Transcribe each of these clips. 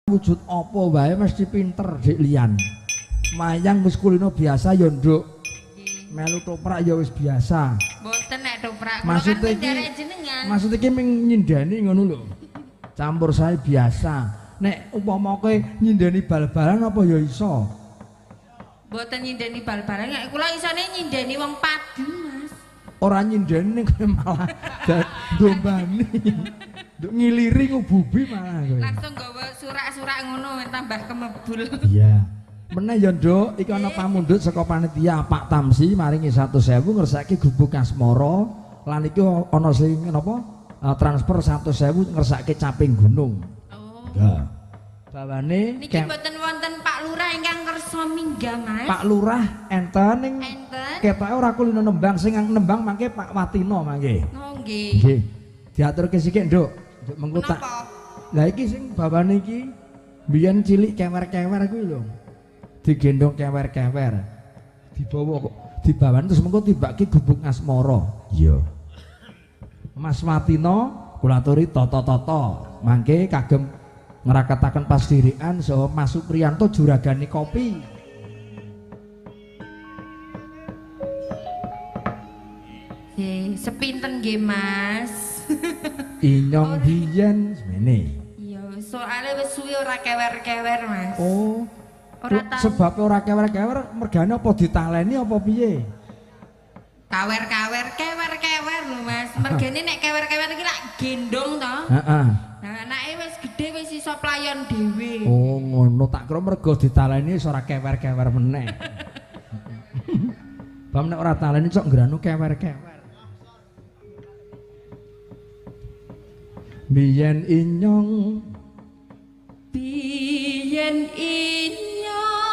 Wujud apa wae mesti pinter Dik Lian. Mayang wis kulino biasa ya, Nduk. Melu toprak ya wis biasa. Mboten nek toprak. Maksud iki maksud iki ming nyindani ngono lho. Campur saya biasa. Nek umpama kowe nyindani bal-balan apa ya iso? Mboten nyindani bal-balan, nek kula isone nyindani wong padu, Mas. Ora nyindani ning kowe malah dombani. Nduk ngiliri ngububi malah kowe. Langsung nggawa surak-surak ngono tambah kemebul. Iya. Meneh ya, Nduk, iki ana pamundhut saka panitia Pak Tamsi maringi 100.000 ngersake Gubuk Asmara lan iki ana sing napa transfer 100.000 ngersake Caping Gunung. Oh. Ya. Bawane niki mboten wonten Pak Lurah ingkang kersa minggah, Mas. Pak Lurah enten ning ketoke ora kulino nembang, sing nembang mangke Pak Watino mangke. Oh nggih. Nggih. Diaturke sithik, Nduk. Nduk mengko tak. Lah iki sing bawane iki biyen cilik kewer-kewer kuwi lho. Digendong kewer-kewer. Dibawa kok dibawan terus mengko tibake Gubuk Asmara. Iya. Mas Watino kula aturi tata-tata mangke kagem ngraketaken pasdirikan saha Mas Supriyanto juragane kopi. Nggih, sepinten nggih, Mas. Inyong biyen semene. Iya, soalé wis suwi ora kewer-kewer, Mas. Oh. Ora tau. Sebab ora kewer-kewer mergane apa ditaleni apa piye? Kawer-kawer, kewer-kewer lho, Mas. Mergane nek kewer-kewer iki lak gendong to. Heeh. Nah, anake wis gedhe wis iso playon dhewe. Oh, ngono tak kira mergo ditaleni wis ora kewer-kewer meneh. Bam nek ora taleni cok ngranu kewer-kewer. Biyen inyong biyen inyong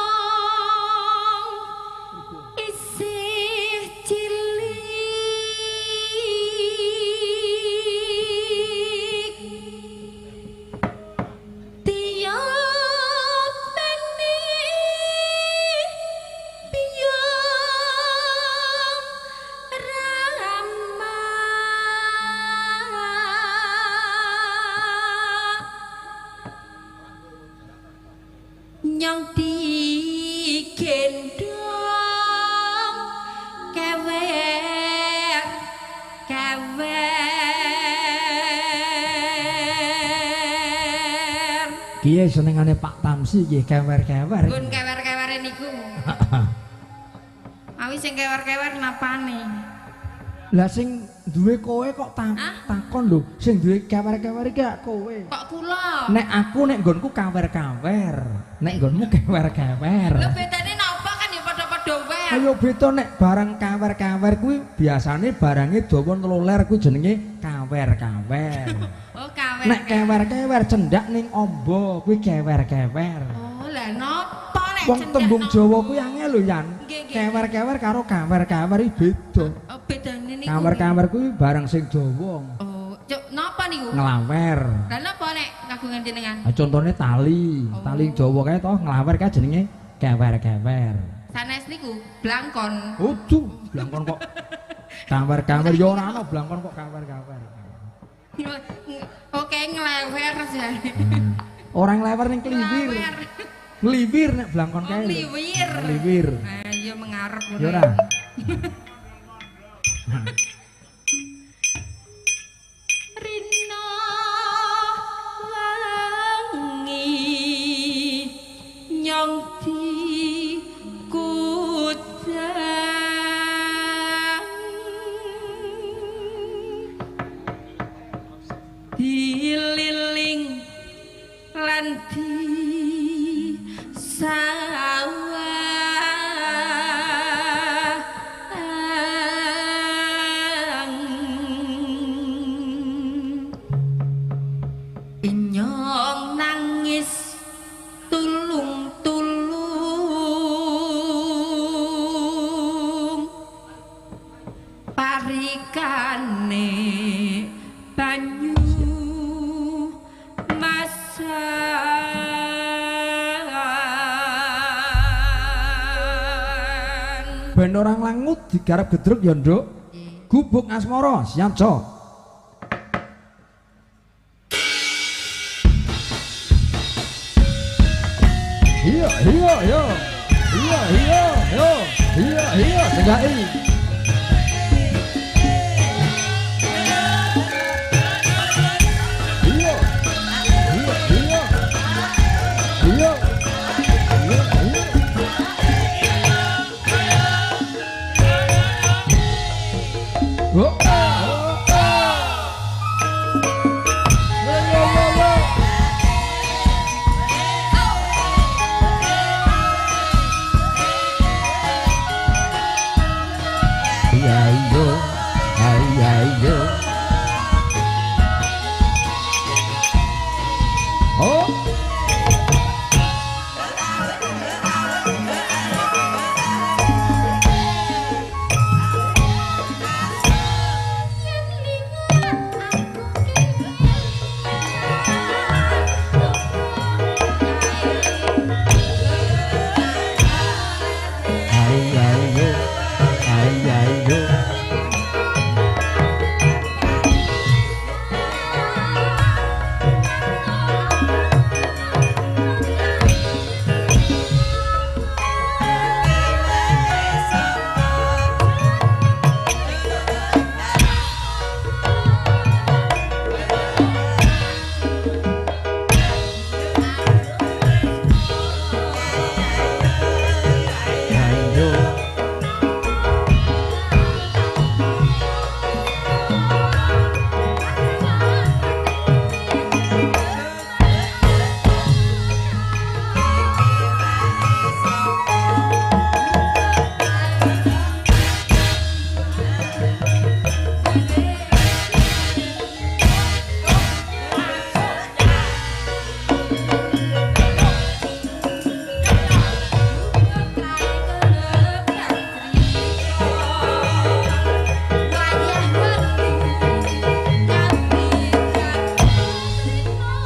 isih cilik tiap meni biyom rama nyong digendong kewer kewer. Kiye senengane Pak Tamsi nggih kewer-kewer. Nggon kewer-kewere niku. Awi sing kewer-kewer napane? Lah sing duwe kowe kok takon lho, sing duwe kewer-kewer iki kowe. Kok kula? Nek aku nek nggonku kawer-kawer, nek nggonmu kewer-kewer. Lho bedane napa kan ya padha-padha wer. Ayo beda nek barang kawer-kawer kuwi biasane barange dawa teluler kuwi jenenge kawer-kawer. Oh, kawer. Nek kewer-kewer cendak ning amba kuwi kewer-kewer. Oh, lah napa nek wong tembung Jawa kuwi angel lho, Yan. Kewer-kewer karo kawer-kawer iki beda. Oh, bedane niku. Kawer-kawer kuwi barang sing dawa. Oh, cuk napa niku? Nglawer. Lah napa nek kagungan jenengan? Ha contone tali, oh. Tali dawa kae to nglawer kae jenenge kewer-kewer. Sanes niku blangkon. Udu, blangkon kok kawer-kawer ya ora ana blangkon kok kawer-kawer. Oke, nglewer jane. Ora nglewer ning kliwir. Ngliwir nek blangkon kae. Ngliwir. Ngliwir. Ah iya mengarep ngono. Ya ora. Rina wangi nyong di kudang dililing lan di sawang inyong nangis tulung-tulung parikane banyu Ben orang langut digarap gedruk ya, Nduk. Gubuk Asmara siap, Cok. Iya, iya, iya. Iya, iya, yo. Iya, iya, senjai. Iya. Iya, iya. Iya. Iya, iya. Oh, oh, oh. Yo, yo, yo, yo. Iya, iya. Iya, iya. Oh. Iya, iya. Iya, iya. Ayo.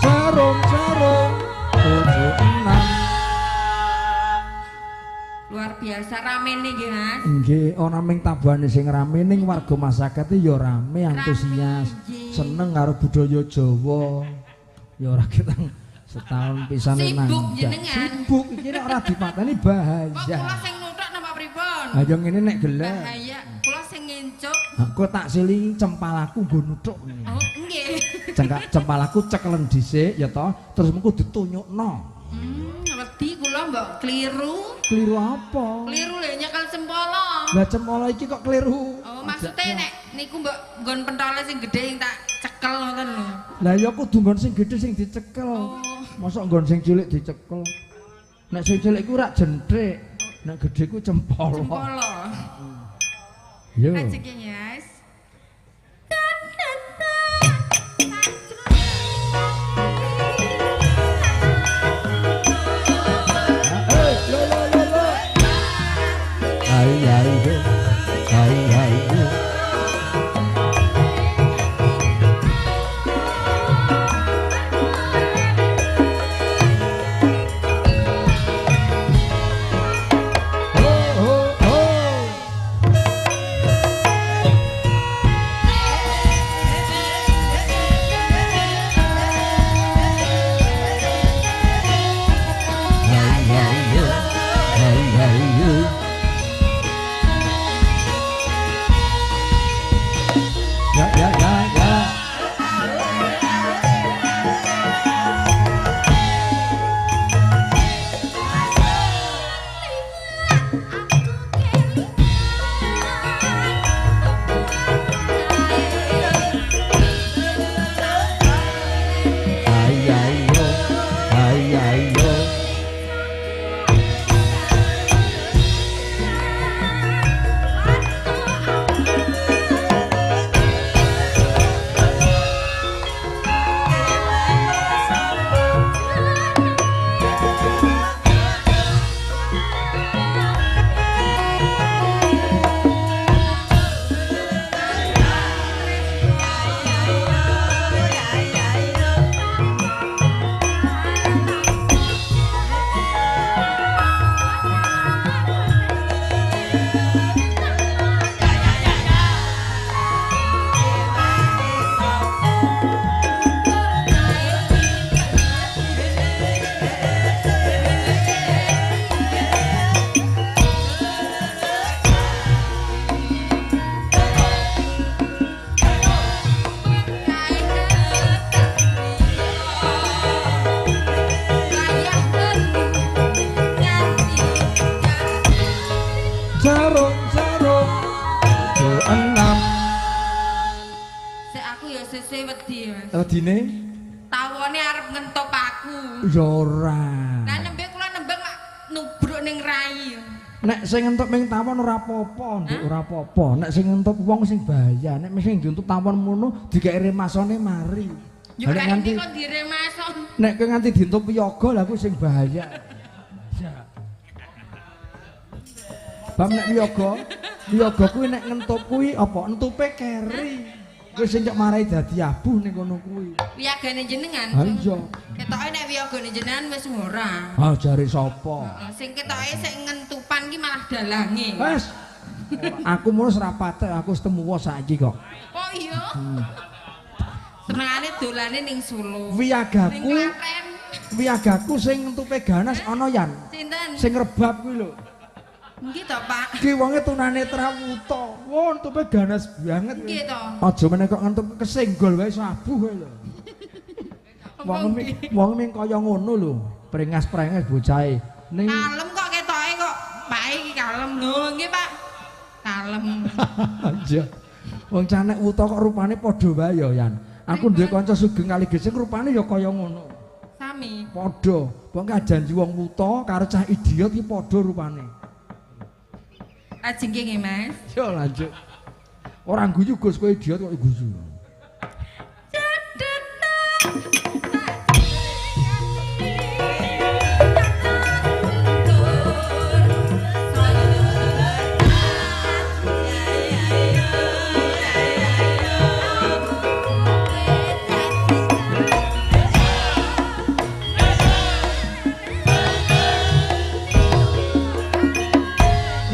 Jarum jarum 76. Luar biasa rame nih nggih, Mas. Nggih, ora ming tabuhane sing rame ning warga masyarakate ya rame antusias, nggih. Seneng karo budaya Jawa. Ya ora ketang setahun pisan Sibuk nang. Jenengan. Sibuk iki nek ora dipateni Kok bahaya. kula sing nuthuk napa pripun? Ha yo ngene nek gelem. Bahaya, kula sing ngencup. Aku tak siling cempalaku nggo nuthuk. Oh, nggih. Cengkak cempalaku cekelen dhisik ya toh, terus mengko ditunyukno. Wedi kula mbok kliru. Kliru apa? Kliru lho nyekel cempala. Lah cempala iki kok kliru. Oh, maksudnya nek niku mbok nggon pentole sing gedhe sing tak cekel ngoten lho. Lah ya kudu nggon sing gedhe sing dicekel. Oh. Mosok nggon sing cilik dicekel. Nek sing cilik ku rak jentrik, nek gedhe ku cempala. Cempala. Yo. Rezeki, Mas. Eh, lo lo lo lo. Ai ai yo. Ai ai yo. Ho ho ho. Wedine Tawone arep ngentup aku. Ya ora. Lah nembe kula nembang mak nubruk ning rai. Nek sing ngentup ming tawon ora apa-apa, Nduk, ora apa-apa. Nek sing ngentup wong sing bahaya, nek sing dientup tawon mono dikek remasone mari. Yo Lah, nek nganti nganti kok diremason. Nek kowe nganti dientup wiyaga lha kuwi sing bahaya. Ya. Bab nek wiyaga, wiyaga kuwi nek ngentup kuwi apa? Entupe keri. Kuwi sing cok marai dadi abuh ning kono kuwi. Wiyagane jenengan. Ha iya. Ketoke nek wiyagane jenengan wis ora. Ah jare sapa? Heeh, sing ketoke sing ngentupan ki malah dalange. Wes. Aku mulus ra patek, aku wis temu saiki kok. Oh iya. Senengane dolane ning Solo. Wiyagaku, Ning Klaten. Wiyagaku sing entupe ganas ana yan. Sinten? Sing rebab kuwi lho. Nggih to, Pak. Ki wonge tunanetra wuta. Wah, entupe ganas banget. Nggih to. Aja meneh kok ngentup kesenggol wae iso abuh wae lho. Wong wong ming kaya ngono lho, prengas-prenges bocahe. Ning kalem kok ketoke kok. Pak iki kalem lho, nggih, Pak. Kalem. Iya. Wong canek wuta kok rupane padha wae ya, Yan. Aku duwe kanca sugeng kali gesing rupane ya kaya ngono. Sami. Padha. Wong janji wong wuta karo cah idiot iki padha rupane. Lajeng nggih, Mas. Yo lanjut. Ora guyu Gus, kowe idiot kok guyu.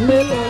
Lelo.